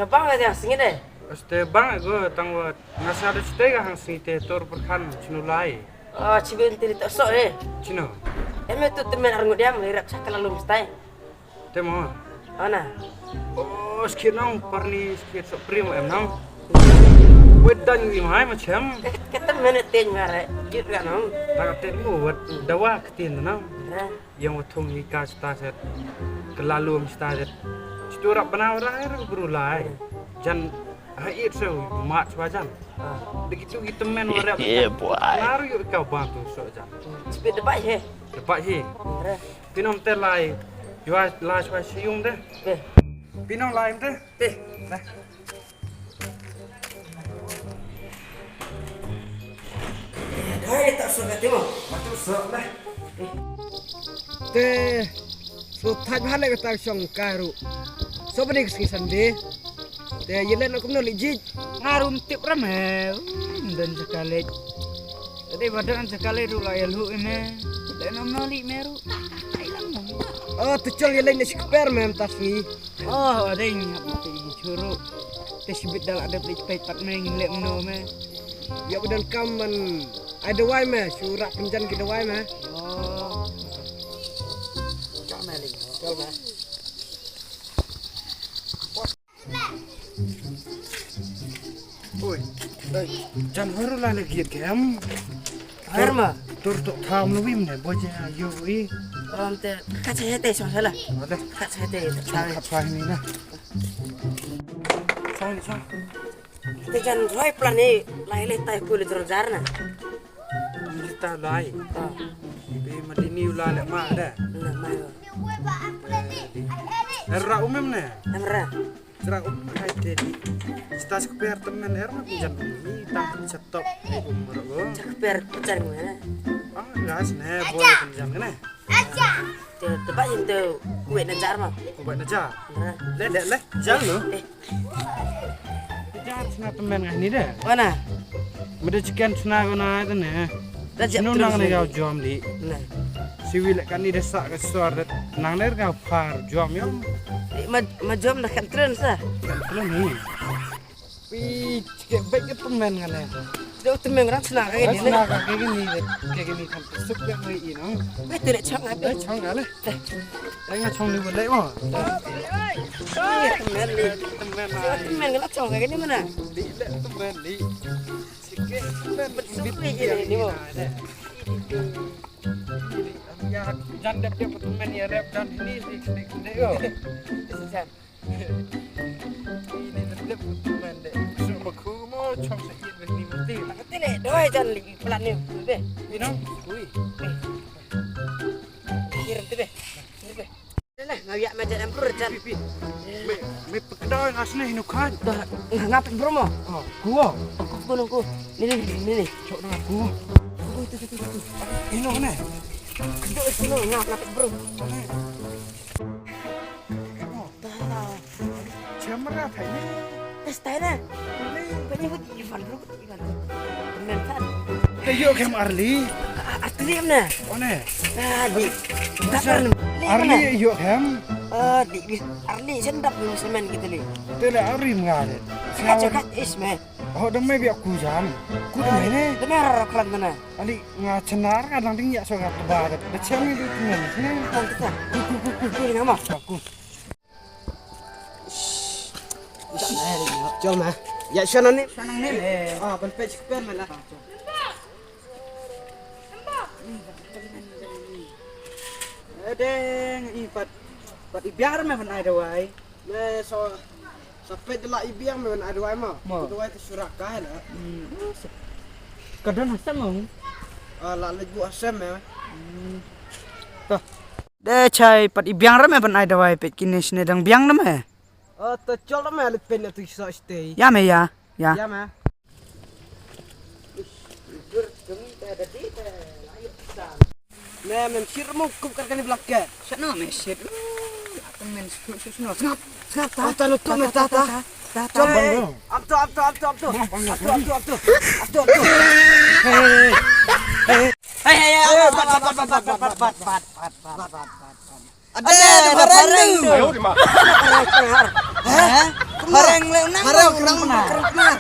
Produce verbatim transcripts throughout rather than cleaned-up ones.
Ka bang ka jang sngi de. Ste bang ko tang wat. Nga sa da ste ka hang sngi te tur pyrkhan chnu lai. Oh, chibin tiri tak sok eh. Chnu. Em tu temen arngut diam lirap sa ka lalu mesti. Te mo. Ana. Oh, skit nong parni skit sok prim em nong. Wet dan wi mai ma chem. Kata mene ten mare. Jut ga nong. Tak te mo wet dawa ketin nong. Yang wathung hi ka sta set. Kelalu am sta set. Situ rap bana orang er bru lai. Jan ha it so mat swa jan. Deki tu ki temen wa rap. Yeah, boy. Naru yu ka bang tu so jan. Speed debat he. Debat he. Pinom te lai. Yu lai swa siung de. Pinom lai te. Te. Doi tak suka timo. Matu sok lah. Te so thaj bha le kata shong kai ru. So bani sngi Sunday. Te yelen akum no li jij. Ngarum tip ram he. Don sekali. Tadi badan sekali ru la yelu ine. Dan nom no li meru. Oh, tu chol yelen ni sikper mem taswi. Oh, adeng hap mati gi churu. Te sibit da la dep lik peit pat me ngin leh mno me. Ïa u donkam man ai dawai me, shu rah pynjan ki dawai me. Oh. Chal me ling, chal me. Oi, jan waru la ne giet kem. Her ma. Tur tok tham lu wim ne boje ayo wi. Ram te kacha hete so sala. Ade. Kacha hete. Kacha ni na. Chong ni chong. Te jan roi plan ni lai le tai ku le tur jar na. Ni ta lai. Ah. Bi ma di ni u la le ma da. Le ma yo. Era umem ne. Emra. Sra um hai te di. Sta skper temen er ma pinjam ni tang setop ni um ro. Skper pecah ni mana? Ah, gas ne boy pinjam ne. Te te ba in te kuwe na jar ma. Kuwe na jar. Le de le jar no. Jar sna temen ngah ni de. Mana? Mede chicken sna ko na te ne. Snu nang ne gau jom di. Siwi lek kan ni de sa ke suar de nang ne gau par jom yom. Ma ma jom da kan tren sa. Kan tren ni. Pi ke bek ke temen ngane. De temen ran sna ke ni. Sna ke ni de. Ke ni kan suk de ni no. Be te le chang ha be. Chang ha le. Ai nga chong ni bo le mo. Temen ni. Temen ni. Temen ni la chong ke ni mana. Di le temen ni. Sike temen ni. Bit ni ni mo. Ya jan dep dep temen ya rep jan ni ni ni yo. Jan. Ini dep dep temen de. Su ma khu mo chong sa it ni mesti. Te le doi jan li plan ni be. Ino. Ui. Kirim te be. Kirim be. Lah, ngau yak ma jan empur jan. Pi pi. Me me pekdau ngas ne inu kan. Dah, ngapit bromo. Oh, kuo. Aku kuno ku. Ni ni ni ni. Chok na kuo. Kuo itu itu itu. Ino ne. Kedok itu no ngap ngapit bro. Dah. Camera apa ini? Tes tai na. Ini. Bukan nyebut Ivan bro. Temen kan. Te ïoh kem Arli. Arli em na. One. Ah, di. Arli ïoh kem. Ah, di di. Arli sendap ni semen kita ni. Te le Arli mengalir. Cakap cakap is me. Oh, dong me biak kujan. Ku dong me ne. Dong me rara kelan mana. Ali nga cenar kadang ding ya so gat ba. Dah cem ni di temen. Sini. Kan kita. Ku ku ku ku ku nama. Aku. Jom ma. Ya shanang ni. Shanang ni. Ah, ban pech pen ma la. Deng i pat pat i biang me ban ai dawai. Me so sa pet la i biang me ban ai dawai ma. Dawai te surak kai la. Ka don hasem mo. Ah, la le bu hasem me. To. De chai pat i biang ra me ban ai dawai pet kine sne dang biang na me. Oh, to chol ra me le pen tu so stay. Ya me ya. Ya. Ya me. Me mem shir mo kup kar kani blakke. Sano me shir. Aku men su su su no. Sngap, sngap ta. Ta no tu me ta ta. Chol. Am to am to am to am to. Am to am to am to. Am to am to. Hey hey hey. Bat bat bat bat bat bat bat bat bat bat bat. Ada ada barang tu. Ayo di ma. Hah? Hareng le nang. Hareng nang, kren pnar.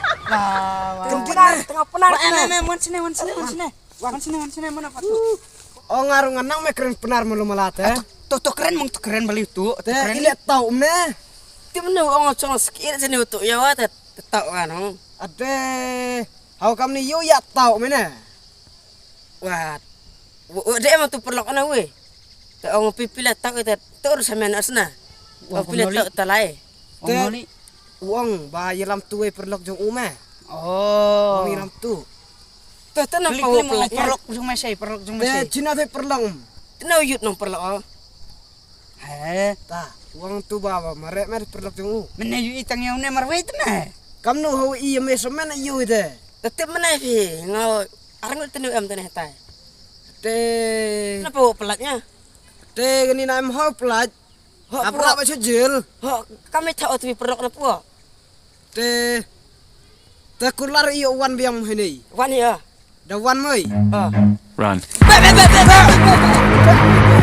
Kren pnar. Tengah pnar. Ba, eh, eh, eh, wan sini, wan sini, wan sini. Wan sini, wan sini, mana Patu? Oh, nga ruh nga nang me kren pnar malu mala te. To, to kren mong, to kren bali tu. Te, ile tau me. Ti mene ong chong skir sini tu ya wa te tau kan. Ade. Hau kam ni yu ya tau me ne. Wat. Wa de ma tu perlok na we. Te ong pipi la tau te tur sa men asna. Ong pila tau talai. Te uang ba yalam tu we perlok jong u me. Oh. Uang yalam tu. Te te nang pau perlok jong me sai, perlok jong me sai. Te china te perlok. Te nau yut nang perlok. He. Ta, uang tu ba ba mare me perlok jong u. Mene yu itang yau ne marwei te me. Kam nu hau i me so men yu de. Te te mene phi ngau arang te nu em te ne tai. Te. Napa wo pelat nya? Te gani na em hau pelat. Ho, abra ba chujil. Ho, kami tha otwi perlok na pua. Te. Te kular iyo wan biang hini. Wan ya. Da wan moi. Ah. Run. Be be be be.